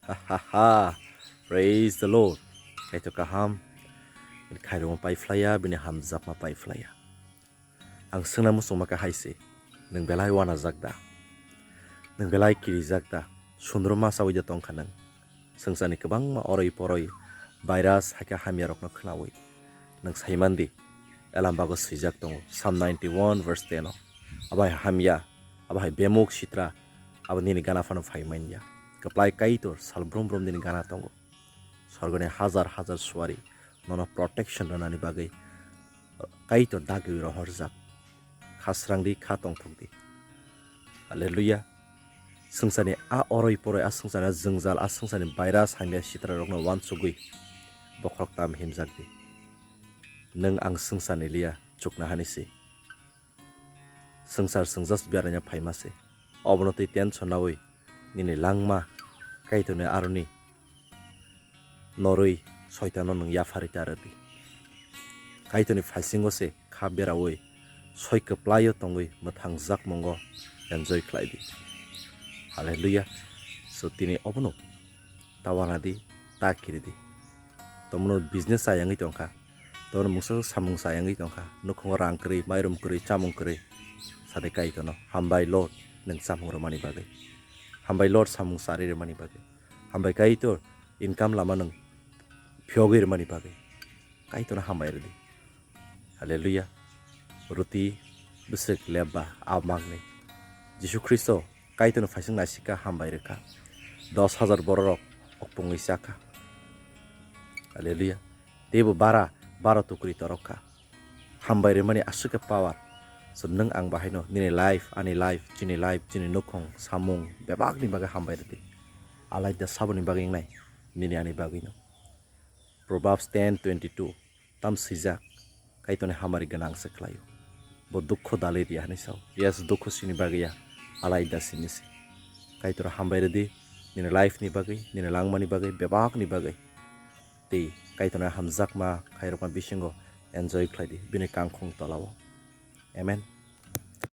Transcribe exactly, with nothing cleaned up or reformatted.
Ahaha. Praise the Lord. Kaitor kaham. Bini khairokma pai phlaiya, bini hamjakma pai phlaiya. Ang swngna muchungma khe hai se, nwng belai uanajak da? Nwng belai kirijak da? Sundro ma chaui da tongkha nwng? Swngcharni kwbangma oroi poroi virus hai khe hamyarokno khnaui nwng sai man di. Elambago swijak tongo, Psalm ninety-one verse ten o, "Abo hai hamya, abo hai bemuk sitra, abo nini gana phano phai man ya. Kwplai Kaitor sal brum brum nini gana tongo." Sorgoni hajar hajar suari nono protection rwnani bagwi Kaitor dagwi rohorjak. Kha srang di, kha tongthok di. Hallelujah. Swngcharni a oroi poroi, a swngcharni a jwngjal, a swngcharni virus hamya sitra rokno uansugwi bokhorok tam himjak di. Nwng ang swngcharni liya, chukna hani si. Swngchar chwng just beraina phaima se. Obono twi tension naui nini langma Kaitorni aroni norwi Soitano nwng yapharwi ta rwdi. Kaitorni phaisingo se kha beraui soi kwplaio tongwi mwthangjakmungo enjoy khlai di. Hallelujah. So tini obono ta wana di, ta kiri di. Tomono business ayangwi tongkha, tomono mungsa samung sayangwi tongkha, nukhungo rang kwrwi, mairum kwrwi, chamung kwrwi. Sade Kaitorno, "Hambai Lord, nwng chamung rwmani bagwi. Hambai Lord, samung charwi rwmani bagwi. Hambai Kaitor, income lama nwng phiyogwi rwmani bagwi." Kaitorno hambai rwdi. Hallelujah. Ruti bwswk lebba a magni. Jisu Khristo Kaitorni phaising naisika hambai rwkha. Dos hajar bororok okpungwi chakha. Hallelujah. Teibo bara, bara tukri torokha. Hambai rwmani aswk khe power. So nwng ang bahaino nini life, ani life, chini life, chini nukhung, samung, bebakni bagwi hambai rwdi. Alaida saboni bagwi wngnai, nini ani bagwino. Proverbs ten twenty-two, tam swijak, Kaitorni hamari gwnang se khlaio. Bo dukho dalwi riya hinwi sao. Yes, dukho sini bagwi ya, alaida sini se. Kaitor hambai rwdi, nini life ni bagwi, nini langmani bagwi, bebakni bagwi. Tei Kaitorni hamjakma khairokma bisingo enjoy khlaidi, bini kangkhung tolao. Amen.